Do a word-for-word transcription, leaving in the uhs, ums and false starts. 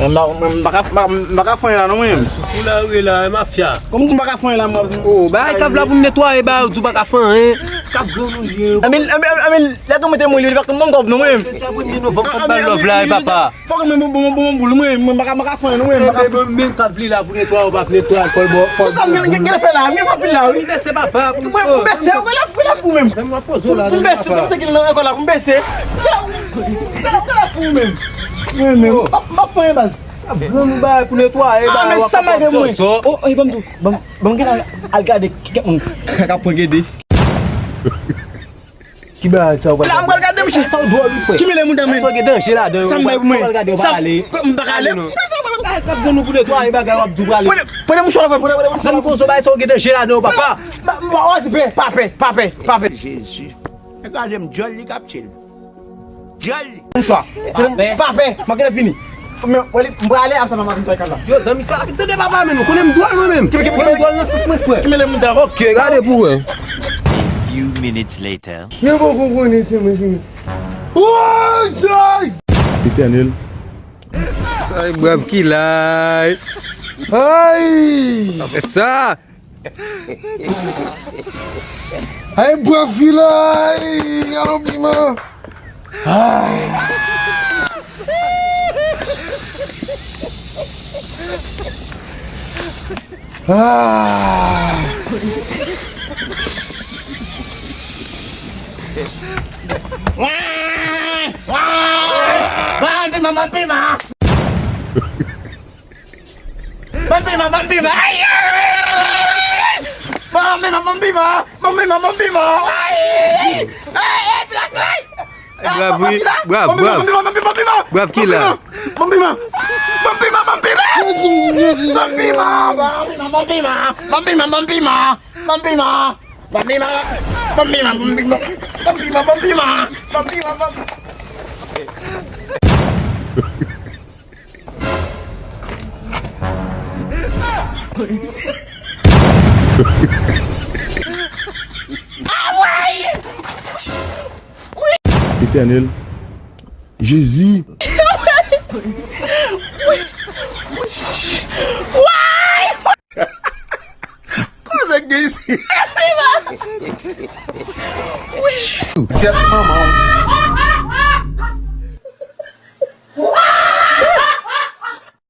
M pa, m pa ka, m pa, m pa ka fè anyen la non mwen. Sou kou la ou ye la, e mafya. Kòman m pa ka fè anyen la mwen? Oh, bagay kav la pou m netwaye, bagay ou di w pa ka fè anyen. Kav grann ou ye. Anben, anben, anben, lè granmoun te mouri, li pa konn ban m kòb non mwen. Se sa premye novanm, fò m ba l love la, e papa. Fòk mwen bon, bon, bon, boul mwen, mwen pa ka, pa ka fè anyen non mwen. Enben, menm kav li la pou netwaye, ou pa vle netwaye, fò l bò, fò l. Sa m gen, gen, gen fè la, m gen anpil la wi. Mwen se papa. Mwen, mwen bese, mwen la, mwen la pou menm. Mwen poze la. Mwen bese, sa se ki nan ankò la, mwen bese. Mwen la pou menm. Mwen menm, m pa, m pa fè anyen baz. Grann ou bay pou netwaye, ah, men sa m gen mwen. Oh, oh, ban m di w, ban m, ban m gen al, al gade ki, ki, ka, ka pran gede. Ki bagay sa ou pral gade? La m pral gade, mesye. Sa ou dwòl wi, frè. Ki mele mouda men? Sa w gen danje ladan yo. Sa m bay pou mwen. Sa w pral gade yo, pa ale. M pa ka ale. Sa w pral gade grann ou pou netwaye bagay w ap di w prale. Pwene, pwene mouchwa la, pwene, pwene mouchwa la. Sa m konso bay sa w gen danje ladan yo, papa. M pa, m pa, pa pè, pa pè, pa pè, pa pè. Jezi. Kraze m djòl li k ap tchil. Djòl li. Mouchwa. Pa pè. Pa pè. M pa gentan fini. Men, wè li, m prale, ap sa m ap vin fè kal la. Yo, zanmi, fè rapid tande papa menm. Ou konnen m dwòl mwen menm. Ki, ki, ki, mwen m dwòl nan sans mwen, frè. Ki mele mouda? Ok, gade pou wè. A few minutes later. Yo poko konnen se mwen ki. Woy! Etènèl. Sa e brav ki la. Ay! Sa fè sa. Ay, brav ki la. Ay, alon piman. Ah. Ah. Ban m piman, ban m piman. Ban m piman, ban m piman. Ay, ay, ay, ay. Ban m piman, ban m piman. Ban m piman, ban m piman. Ay, ay, ay. Ay, ay, ay, ay. Brav, wi. Brav, brav. Ban m piman, ban m piman, ban m piman. Brav ki la. Ban m piman. Ban m piman, ban m piman. Ban m piman, ban m piman, ban m piman. Ban m piman, ban m piman. Ban m piman. Ban m piman, ban m piman. Ban m piman, ban m piman. Ban m piman, ban m piman. Etènèl, Jezi. Kòman nèg gen isi? Kèt manman w.